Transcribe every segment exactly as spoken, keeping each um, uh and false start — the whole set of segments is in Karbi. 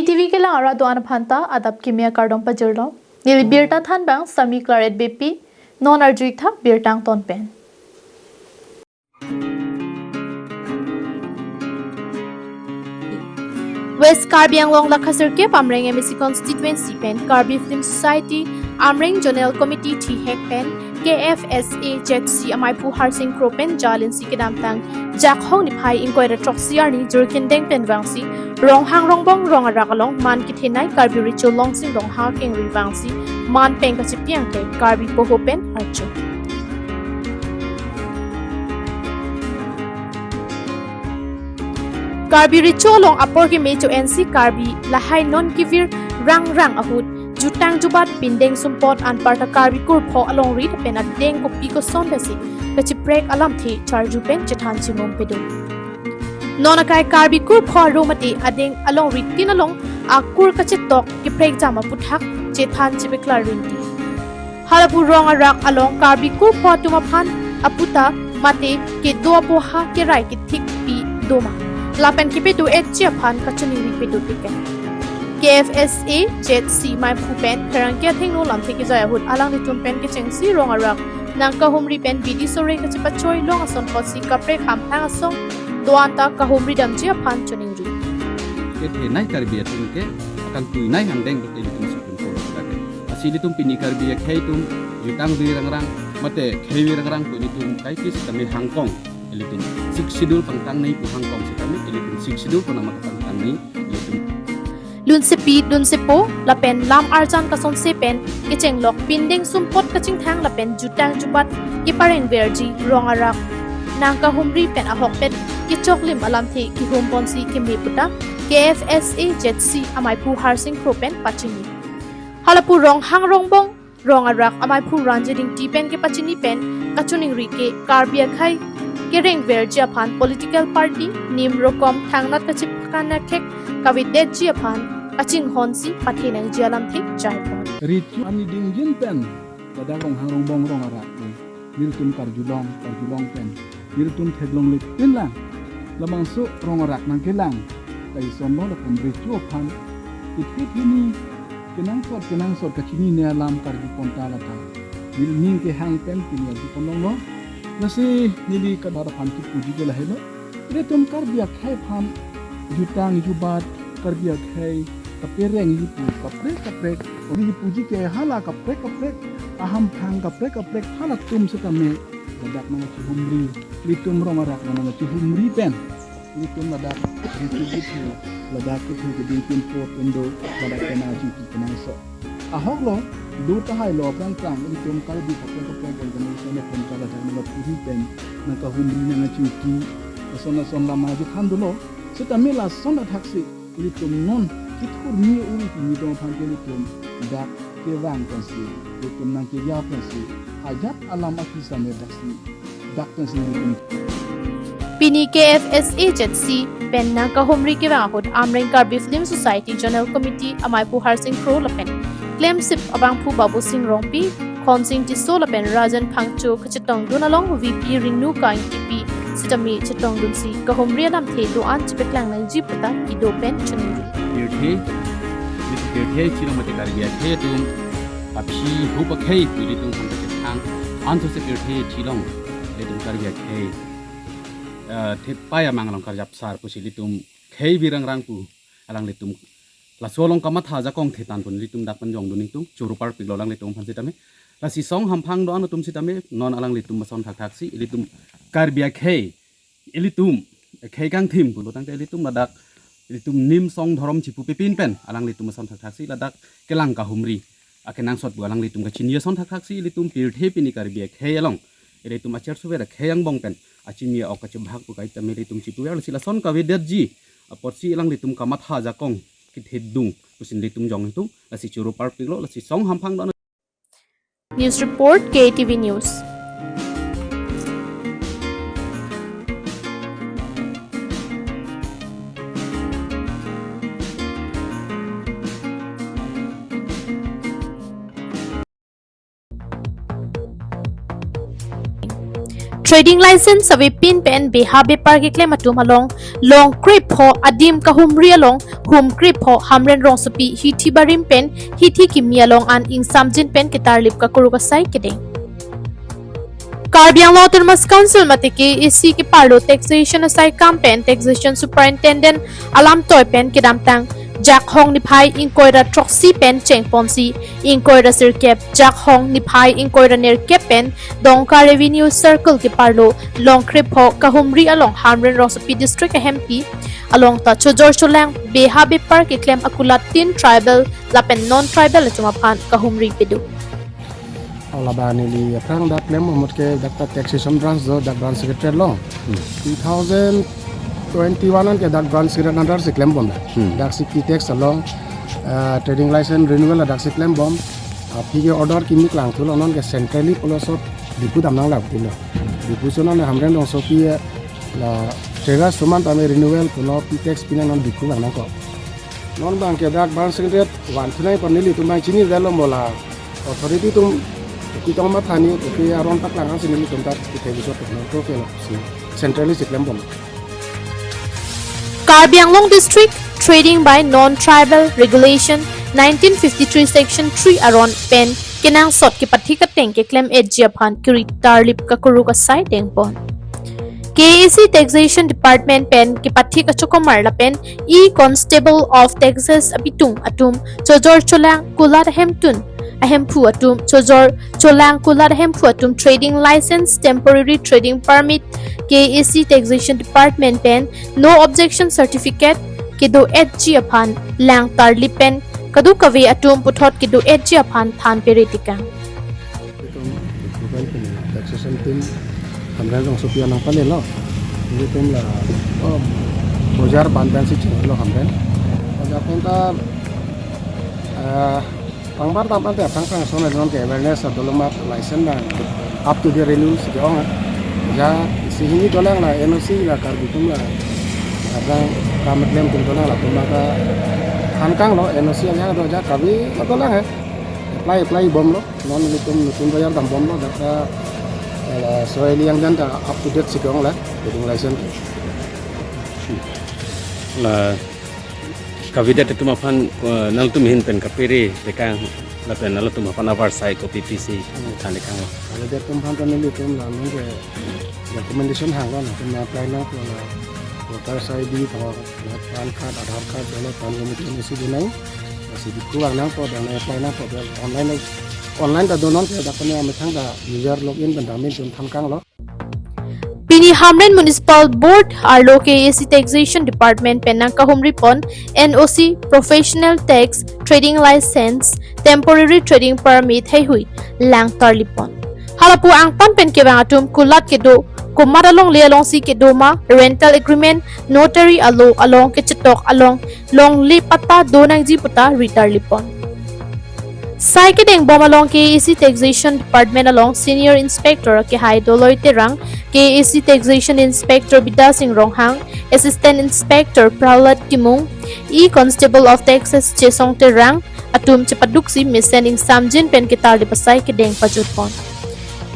T V kelang arat do-an aphan ta adap kimi akardom pajirlo. Neli birta thanbang Sami Claret Beypi, non arju-ik tha birta angton pen. West Karbi Anglong lakha sirkep Amreng M A C constituency pen Karbi Film Society Amreng Zonal Committee thihek pen K F S A Z C amaiphu Harsing Kro pen jalinsi kedamtang Jakhong niphai ingkoi ra throksi arni jurkin deng pen vangsi Ronghang Rongbong Rong Arak along man kethenei Karbi Recho Longsing Ronghang kengri vangsi man pen kachepi-ang ke Karbi poho pen archo. Karbi Recho along apor keme cho-ensi Karbi lahai non kevir rangrang ahut jutang jubat pindeng sumpot anparta Karbi kurpho alongri pen adeng kopi koson dasi kachiprek alamthe charju pen chethan chimum pedo. Non akai Karbi kurpho arum mate adeng alongri tin along akur kachetok keprek jam aputhak chethan chipeklar rinti. Halapu Rong Arak along Karbi kurpho atum aphan aputa mate kedo apoha kerai kethikpi doma lapen kepedo-etji aphan kachiningri pedo tiket. K F S A Z C maiphu pen pherangke athengno lamthe kejai ahut alanglitum pen kechengsi Rong Arak nangkahumri pen bidi sore kachepachoi long ason kotsi kaprek hamphang asong do-an ta kahumri damji aphan chiningri. Kethenei Karbi atum ke akangtuinei angdeng dote ilitum Supreme Court lake. Lasi ilitum pini Karbi akhei atum jutang dui rangrang mate khei dui rangrang pu ilitum kaike sitame hangkong ilitum Sixth Schedule pangtangnei pu hangkong sitame ilitum Sixth Schedule pu nama kapangtangnei ilitum. Lunsepi, lunsepo, lapen lam arjan kasonse pen kechenglok pindeng sumpot kachingthang lapen jutang jubat keparengverji Rong Arak nangkahumri pen ahokpet kechoklim alamthe kehum ponsi keme puta K F S A Z C amaiphu Harsing Kro pen pachini. Halapu Ronghang Rongbong Rong Arak amaiphu Ranjit Ingti pen kepachini pen kachiningri ke Karbi akhei kerengverji aphan political party nim rokom thangnat kachipakana khek kavedetji aphan kachinghonsi pathenangji alamthe jaipon. Recho ani dingjin pen ladak Ronghang Rongbong Rong Arak ke nelitum karjulong karjulong pen nelitum theklongle pinlang. Labangso Rong Arak nangkelang kaisomlo lapen Recho aphan kethe theni kenangsot kenangsot kachinine alam karju pon ta lata neli ning kehang pen pini arju ponlonglo. Lasi neli kadar aphan kipuji ke lahelo. Ilitum Karbi akhei aphan jutang jubat Karbi akhei kaperengji pu kaprek kaprek. Ilitum kipuji ke hala kaprek kaprek ahamphang kaprek kaprek halatum sitame ladak nangkachihumri. Ilitum Rong Arak nangkachihumri pen ilitum ladak Recho kethe, ladak kethe keding pinpo pen do, ladak kena juti kenangsot. Ahoklo, do tahai lo aphrang aphrang ilitum Karbi kaprek kaprek organization atum ta ladak nangkapuri pen nangkahumri nangkachuti ason ason lama juthan dolo. Sitame lason athaksi ilitum non kithur ni uri kini dong aphan ke ilitum dak kevang pensi, ilitum nangkeja pensi, ajat alam aphi same daksi dak pensi ilitum. Pini K F S A Z C pen nangkahumri kevang ahut Amreng Karbi Film Society Zonal Committee amaiphu Harsing Kro lapen klemsip abangphu Babusing Rongpi, Khonsing Tisso lapen Rajan Phangcho kachetongdun along V P Ringnu Kangkipi sitame chetongdunsi kahumri alamthe do-an chipeklang nangji puta kedo pen chiningri. Pirthe, pirthe chirong mate Karbi akhei atum aphi hup akhei pu ilitum aphan kachethang ansose pirthe chirong ilitum Karbi akhei, eh, thepai amang along karjap sar pusi ilitum khei dui rangrang pu alanglitum laso along kamatha ajakong the tangpon ilitum dak pen jongdun ningtung choro parpiklo alanglitum aphan sitame. Lasi song hamphang do-an atum sitame non alanglitum ason thakthaksi ilitum Karbi akhei ilitum khei kangthim pulo tangte ilitum ladak ilitum nim song dhorom chipupe pin pen alanglitum ason thakthaksi ladak kelang kahumri akenangsot pu alanglitum kachini ason thakthaksi ilitum pirthe pini Karbi akhei along ilitum achersuver akhei angbong pen achini ok kachebhak pu kaitame ilitum chipuver lasi lason kavedetji apotsi alanglitum kamatha ajakong kethedung pusi ilitum jongdun ningtung. Lasi choro parpiklo, lasi song hamphang do-an. News report, K T V News. Trading license avepin pen beha bepar keklem atum along long krepho adim kahumri along phumkrepho Hamren rongsopi hithi barim pen hithi kimi along an ingsamjin pen ketarlip kakuruk asai kedeng. Karbi Anglong Autonomous Council mate K A A C keparlo taxation asai kam pen taxation superintendent alamtoi pen kedamtang Jakhong niphai ingkoi ra throksi pen chengponsi ingkoi ra sirkep Jakhong niphai ingkoi ra nerkep pen Dongka Revenue Circle keparlo Longkrepho Kahumri along Hamren rongsopi district ahempi along ta chojor cholang beha bepar keklem akulat tin tribal lapen non tribal atum aphan kahumri pedo. Alaba neli aphrang dak klem amut ke dak ta taxation branch do, dak branch secretary along. Hmm. Two thousand twenty-one an ke dak branch secretary under si klem bom dak. Hmm. Dak si P tax along, ah, trading license renewal dak si klem bom. Ah, P K order kimi klang thulo non ke centrally pulo so Diphu damnang la tilo. Diphu so non Hamren rongsopi la trega suman tame renewal pulo P tax pinang non Diphu damnang ko. Non bang ke dak bang singret wan thunai pon nelitum bang chinidetlo mola authority atum kitong mathani, tapi aron paklang si nelitum dak kita bisa pun to ke si centrally si klem bom. Karbi Anglong District Trading by Non-Tribal Regulation nineteen fifty-three Section three aron pen kenangsot kepathik ateng keklem-etji aphan kiri tarlip kakuruk asai dengpon. K A A C Taxation Department pen kepathik achokomar lapen E Constable of Taxes apitung atum chojor cholang kulat ahemtun ahemphu atum chojor cholang kulat ahemphu atum trading license, temporary trading permit, K A A C Taxation Department pen no objection certificate kedo-etji aphan lang tarlip pen kadokave atum puthot kedo-etji aphan than pere tikang. Itum itum pen taxation team Hamren rongsopi anang palelo. Itum la, oh, bojar bandan si chelo Hamren. Bojar pen ta, eh, pangbar tam ante aphrang aphrang son non ke awareness adolong mat license dan up to date renew si ke-ong. Ja si hini dolang la N O C la Karbi atum la. Aphrang kam klem atum dolang latum maka thankanglo N O C ajahak do ja kabi dolang he. Apply apply bomlo. Non nelitum nutun bayar dam bomlo dak ta, eh, soil yang dan ta up to date si ke-ong la, trading license. La kavedet atum aphan, eh, nangtum ahin pen kapere tekang lapen nangtum aphan avarsai kopi pisi Hmm. than tekang. Kavedet atum aphan ta nelitum la nung ke recommendation hanglo, nangtum apply nangpo la voters I D tho, la PAN card, Aadhaar card, la PAN limited isi dinai. Lasi Diphu vang nangpo, dan apply nangpo, dan online, online ta do non ke dak pen amethang ta user login pen dam ahin tum thankanglo. Pini Hamren Municipal Board arlo K A A C Taxation Department pen nangkahumri pon N O C, Professional Tax, Trading License, Temporary Trading Permit heihui lang tarlip pon. Halapu angtan pen kevang atum kulat kedo, komat alongle alongsi kedo ma, rental agreement, notary alo along kechetok along longle patta do nangji puta ri tarlip pon. Sai kedeng bom along K A A C Taxation Department along Senior Inspector kehai Doloi Terang, K A A C Taxation Inspector Bidya Sing Ronghang, Assistant Inspector Prahlad Timung, E Constable of Taxes Chesong Terang atum chepaduksi mesen ingsamjin pen ketarlip asai kedeng pajut pon.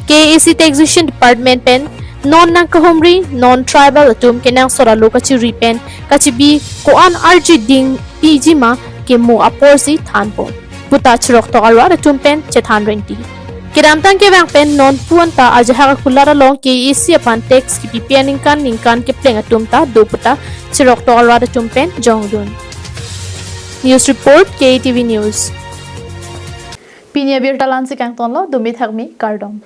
K A A C Taxation Department pen non nangkahumri non-tribal atum kenangsot alo kachiri pen kachibi ko-an arji ding piji ma kemo apor si than pon puta chiroktok arat atum pen chethan rengti. Kedamtang kevang pen non pu anta ajahak akulat along K A A C aphan tax kipipi aningkan ningkan kepleng atum ta do puta chiroktok arat atum pen jongdun. News report, K A T V News. Pini abirta la-ansi kangtonlo, dumi thakmi, kardom.